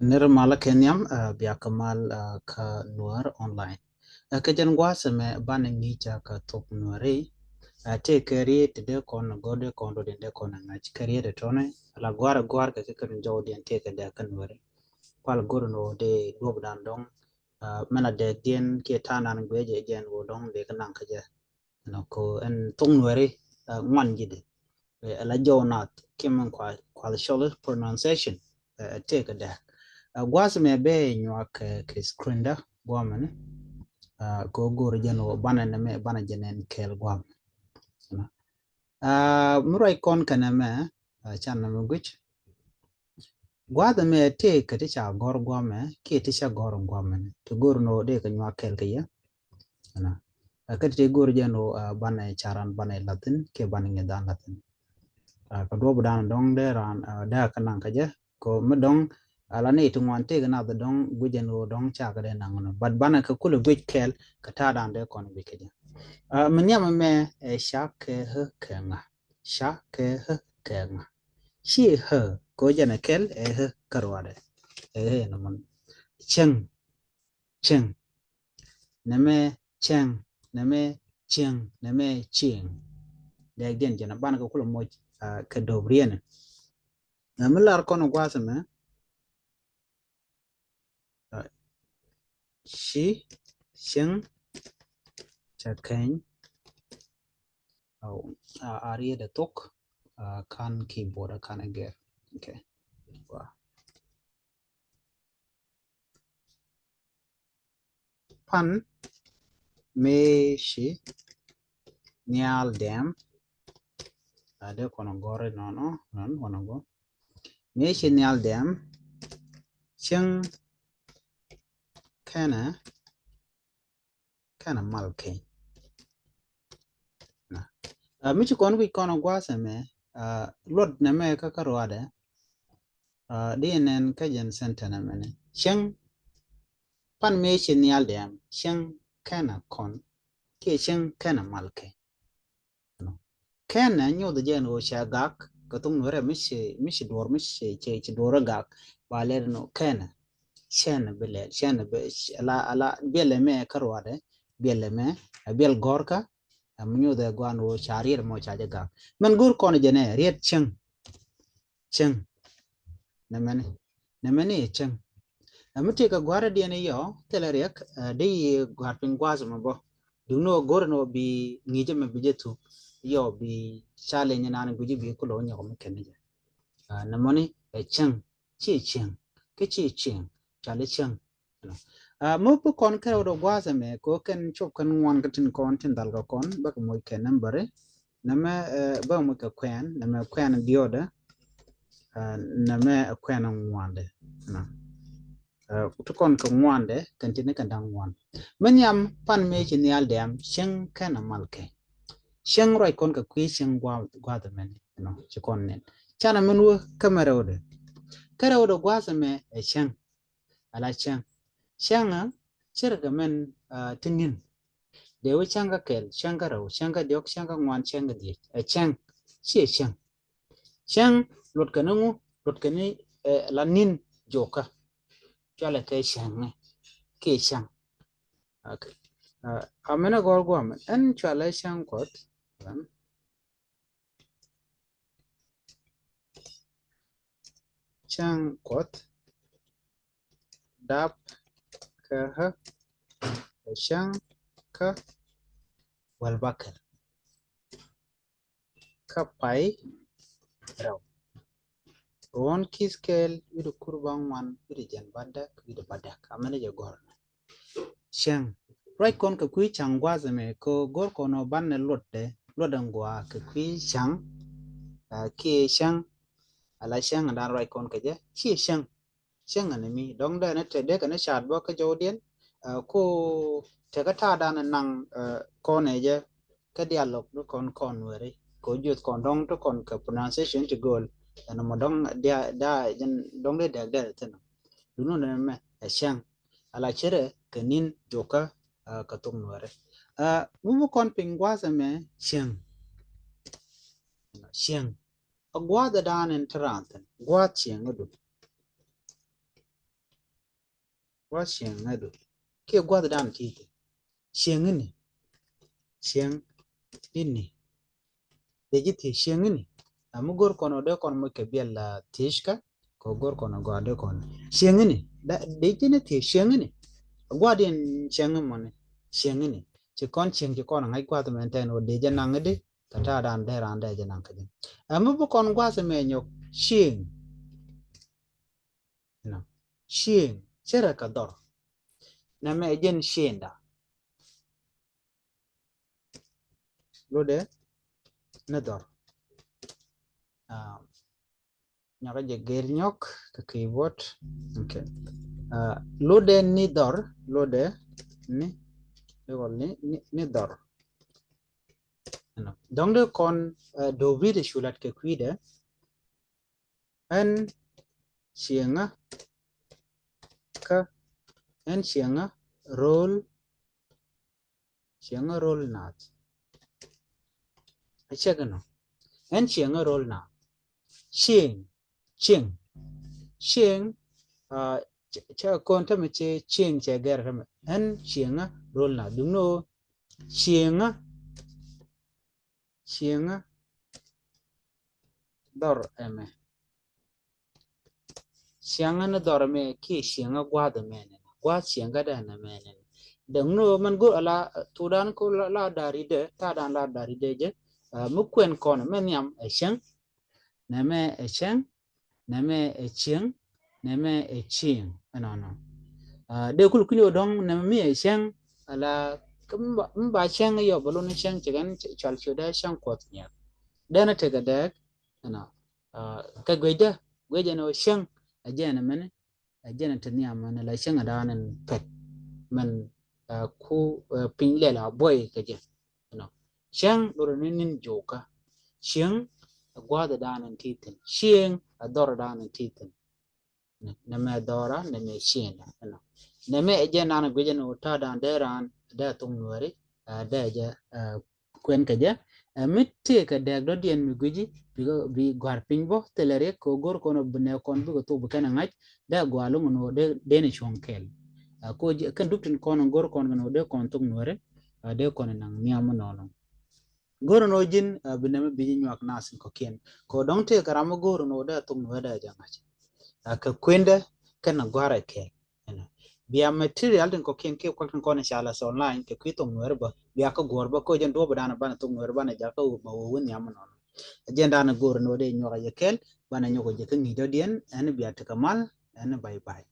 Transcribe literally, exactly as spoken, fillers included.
Nir malä kɛ nhiam, ah, bia kɛ mal, ah, kä Nuäär online. Ah, kɛ jɛn gua̱a̱th ɛmɛ banɛ ŋi̱i̱c a kä thok Nuääri. Ah, tëë kɛ riet ti dee kɔn go̱r dee kɔn rot in dee kɔn ŋa̱c kɛ riet ɛ tɔnɛ. La gua̱a̱r ɛ gua̱a̱r kɛ kɛ kɛ jɔw diɛn tëë kɛ dee kä Nuääri. Kual go̱r in wä dee duɔp dan dɔŋ. Ah, mɛn a dee diɛn kiɛ ta̱a̱ nan guiɛ jɛ jɛn wä dɔŋ dee kɛ naŋ kä jɛ. Nɔ ko ɛn thok Nuääri, ah, ŋuan ji̱dɛ. Eh, ala jɔw nath kiɛ mɛn kua, kua shɔli pronunciation, eh, tëë kɛ dee. Ah, gua̱a̱th mɛ bɛ nyuak kɛ, kɛ screen da guamɛni. Ah, ko go̱r jɛn wä banɛ nɛ mɛ banɛ jɛn ɛn kɛɛl guam. Nɔ. Ah, mi ruac kɔn kɛnɛ mɛ, ah, can nɛ mɛ guic. Gua̱a̱th ɛmɛ tëë kɛ ti ca gɔ̱r guamɛ kiɛ ti ca gɔ̱r guamɛ ni ti go̱r ni wä dee kɛ nyuak kɛɛl kɛ yɛ. Nɔ. Ah, kɛ ti go̱r jɛn wä, ah, banɛ caran banɛ lathin kiɛ banɛ ŋi̱dhan lathin. Ah, kɛ duɔp dan dɔŋ dee ran, ah, dee kɛ naŋ kɛ jɛ ko mi dɔŋ, ah, la ni ti ŋuan tëë kɛ nath dɔŋ guic jɛn wä dɔŋ ca kɛ dee naŋ nɔ. But banɛ kɛ kulɛ guic kɛɛl kɛ ta̱a̱ dan dee kɔn guic kɛ jɛ. Ah, mi nhiam ɛmɛ ɛ ca kɛ hä kɛ ŋa. Ca kɛ hä kɛ ŋa. Ci hä ko jɛn ɛ kɛl ɛ hä kä ruadɛ. Ɛ hä nɛ mun. Cieŋ. Cieŋ. Nɛmɛ cieŋ. Nɛmɛ cieŋ. Nɛmɛ cieŋ. Dɛɛk diɛn jɛn a banɛ kɛ kulɛ moc, ah, kɛ do̱p riɛn. Nɛ mi lar kɔn gua̱a̱th ɛmɛ. Ah, ci cieŋ ca kɛny. Aw, ah, a riet ɛ thok, ah, kan keyboard a kan ɛ gɛr. Okay. Wow. Pan mëë ci nhial dɛm. Ah, dee kɔn gɔri nɔnɔ nɔn kɔn gɔ. Mëë ci nhial dɛm cieŋ kɛnɛ kɛnɛ mal keny. Nɔ. Ah, mi ci kɔn wi̱c kɔn gua̱a̱th ɛmɛ, ah, luɔt nɛmɛ kä kä ruadɛ. Ah, di nɛn kä jɛn sentence ɛmɛ ni. Cieŋ pan mëë ci nhial dɛm cieŋ kɛnɛ kɔn kiɛ cieŋ kɛnɛ mal keny. Kɛnɛ nyoth jɛn ɣöö cɛ gak kɛ thok Nuɛrɛ mi ci, mi ci duɔr mi ci, ci, ci duɔr gak ba lɛt nɔ kɛnɛ. Cɛn bi lɛt, cɛn bi, ala, ala biɛl ɛmɛ kä ruadɛ, biɛl ɛmɛ, ɛ biɛl gɔrkä, ɛ mi nyoth ɛ guan ɣöö ca riet mɔ ca jɛ gak. Mɛn go̱r kɔn jɛn ɛ riet cieŋ. Cieŋ. Nɛmɛni. Nɛmɛni ɛ cieŋ. Ɛ mi tëë kɛ gua̱a̱r diɛn i̱ yɔ thilɛ riɛk, ɛ, di yi gua̱a̱r piny gua̱a̱th mɛ bä. Duŋni wä go̱r ni wä bi ŋi̱i̱cä mɛ bi jɛ thuk. Yɔ bi challenge nan gui̱ci bi kulɛ wä nyɔk mi kɛn ni jɛ. Ɛ, nɛmɛni ɛ cieŋ. Ci cieŋ. Kä ci cieŋ. Cali cieŋ. Ɛ, mi bi kɔn kɛ rɛw dɔ gua̱a̱th ɛmɛ kɛ wä kɛn cop kɛn ŋuan kä tin kɔn tin dhal kɛ kɔn bä kɛ moc kɛ nambari. Nɛmɛ, ɛ, bä kɛ moc kɛ kuɛn, nɛmɛ kuɛn diɔdɛ, ɛ, nɛmɛ kuɛn ŋuandɛ. Nɔ. Ɛ, ti kɔn kɛ ŋuandɛ kɛn tin kɛn da̱ŋ ŋuan. Mi nhiam pan mëë ci nhial dɛm cieŋ kɛnɛ mal keny. Cieŋ ruac kɔn kɛ kui̱ cieŋ gua̱a̱th, gua̱a̱th ɛmɛn, nɔ, ci kɔn nɛn. Canɛ min wä kä mɛ rɛwdɛ. Kä rɛwdɛ gua̱a̱th ɛmɛ ɛ cieŋ. Ala cäŋ. Cäŋä, cir kɛ mɛn, ah, ti ni̱n. Dee wä cäŋ kä kɛl, cäŋ kä rɛw, cäŋ kä diɔk, cäŋ kä ŋuan, cäŋ kä dhiec. Ɛ cäŋ. Ciɛ cäŋ. Cäŋ, luɔt kɛ ni ŋu, luɔt kɛ ni, eh, la ni̱n jokä. Cualɛ kɛ cäŋ ni. Kiɛ cäŋ. Okay. Ah, a mɛnɛ gɔr guam. Ɛn cualɛ cäŋ kuɔth. Cäŋ kuɔth dap kä ɣä ɛ cäŋ kä wäl bakɛl kä pay rɛw. Ruɔ̱n ki̱th kɛɛl wi̱cdɛ kur bäŋuan wi̱cdɛ jiɛn bädäk wi̱cdɛ bädäk. Amɛnɛ jɛ gɔ̱r. Cäŋ. Ruac kɔn kɛ kui̱ cäŋ gua̱a̱th ɛmɛ kɛ go̱r kɔn ɔ banɛ luɔtdɛ, luɔtdɛ ŋua̱a̱ kɛ kui̱ cäŋ, ah, kiɛ cäŋ, ala cäŋ dan ruac kɔn kɛ jɛ, ciɛ cäŋ, cäŋ ɛn mi, dɔ̱ŋ dee ni te dee kɛ ni ca̱a̱t bä kä jɔwdiɛn, ah, ko tekɛ ta̱a̱ dan naŋ, ah, kɔn ɛ jɛ, kä dialogue ti kɔn kɔn weri, ko juth kɔn dɔ̱ŋ ti kɔn kɛ pronunciation ti gööl, ɛn mɔ dɔ̱ŋ dia, dia, jɛn dɔ̱ŋ dee dɛk dee thin. Duŋni nɛmɛ ɛ cäŋ. Ala cirɛ kɛ ni̱n jokä, ah, kɛ thok Nuɛrɛ. Ah, mi bi kɔn piny gua̱a̱th ɛmɛ cieŋ. Cieŋ. A gua̱a̱th ɛ da̱a̱n in te raan thi̱n. Gua̱a̱th cieŋ ɛ dun. Gua̱th cieŋ ŋädu kiɛ gua̱th dan ti̱ti̱. Cieŋ ini. Cieŋ ini. Dee ji̱ thiec cieŋ ini. Ɛ mi go̱r kɔn ɔ dee kɔn mi kɛ biɛl la thiec kä kɛ go̱r kɔn ɔ gɔaa dee kɔn cieŋ ini. Dee ji̱ ni thiec cieŋ ini. Gua̱th in cieŋ imɔni cieŋ ini. Ci kɔn cieŋ ci kɔn ŋa̱c gua̱th mɛn tɛn ɔ dee jɛ naŋ idi. Kɛ ta̱a̱ dan dee raan dee jɛ naŋ kä jɛ. Ɛ mi bi kɔn gua̱th mɛ nyɔk cieŋ. Cieŋ cierɛ kɛ dhɔr. Nɛmɛ jɛn cieŋda. Lotdɛ ni dhɔr. Nyɔkɛ jɛ gɛr nyɔk kɛ keyboard. Okay. Lotdɛ ni dhɔr. Lotdɛ ni ni ni dhɔr. Dɔ̱ŋ dee kɔn do̱bi dee culat kɛ kui̱dɛ. Ɛn cieŋä kä ɛn cieŋä ro̱l. Cieŋä ro̱l naath. A cɛ kɛ nɔ ɛn cieŋä ro̱l naath. Cieŋ cieŋ cieŋ. Cɛ kɔn tämɛ cɛ cieŋ cɛ gɛr tämɛ ɛn cieŋä ro̱l naath. Duŋni ɣöö cieŋä cieŋä dhɔr ɛmɛ. Cieŋä ni dhɔr ɛmɛ kiɛ cieŋä gua̱a̱th ɛmɛ nɛnɛ gua̱a̱th cieŋä dee nɛmɛ nɛnɛ. Däŋ ni ɣöö mɛn go̱r ala tuudan ko la da̱r idɛ ta̱a̱dan la da̱r idɛ jɛ. Mi kuɛn kɔn mɛ nhiam ɛ cieŋ. Nɛmɛ ɛ cieŋ. Nɛmɛ ɛ cieŋ. Nɛmɛ ɛ cieŋ. Ɛnɔnɔ. Dee kul kunyɛ dɔ̱ŋ nɛmɛ mi ɛ cieŋ. Ala mi ba cieŋ yɔ bɛ luni cieŋ cikɛn cual ciö dee cieŋ kuɔth nyiɛk. Dee ni tekɛ dɛɛk. Ɛnɔ. Kɛ guecdä guecdä ni ɔ cieŋ. Ɛ jɛn ɛmɛni. Ɛ jɛn ɛ te nhiam mɛn la cieŋ ɛ daan ɛn pɛt mɛn. Ku piny lɛl a buɔy kɛ jɛ. Cieŋ lorɛ ni nin jokä. Cieŋ ɛ gua̱a̱th ɛ daan ɛn ti thi̱n. Cieŋ ɛ dhɔr ɛ daan ɛn ti thi̱n. Nɛmɛ dhɔra nɛmɛ cieŋ. Nɛmɛ ɛ jɛn daan ɛ guicɛ ni ɣöö ta̱a̱ daan dee raan dee thok nuääri. Dee jɛ kuɛn kɛ jɛ. Ɛ mi tëëkɛ dɛɛk dɔ̱diɛn mi gui̱ci bi gua̱r piny bä thilɛ riɛk kɛ go̱r kɔn ɔ bi nɛ kɔn bikɛ thok bi kɛn ɛ ŋa̱c. Dee gua̱a̱ lo̱ŋ ni ɣöö dee ni cuɔ̱ŋ kɛɛl. Ko kɛn dup tin kɔn ɔ go̱r kɔn kɛn ɣöö dee kɔn thok nuääri. Dee kɔn ɛ naŋ nhiam mi nɔɔnɔ. Go̱r ni ɣöö ji̱n bi nɛmɛ bi ji̱ nyuak nath in kɔ̱kiɛn kɛ ɣöö dɔ̱ŋ tëëkɛ ram mi go̱r ni ɣöö dee thok nuääri dee jɛ ŋa̱c. Kɛ kuendɛ kɛn ɛ gua̱r ɛ kɛɛl. Bia material tin kɔ̱kiɛn kiɛ kuak tin kɔn in ca la online kɛ kui̱ thok nuääri bä bia kä guɔ̱r bä kä jɛn duɔ̱ɔ̱p dan banɛ thok nuääri banɛ jakä ma wee wä nhiam nɔnɔ. Jɛn dan go̱r ni wä dee nyuak a yɛ kɛl banɛ nyuak a jɛ kä ŋi̱i̱c dɔ̱diɛn ɛn bia tekɛ mal ɛn bye bye.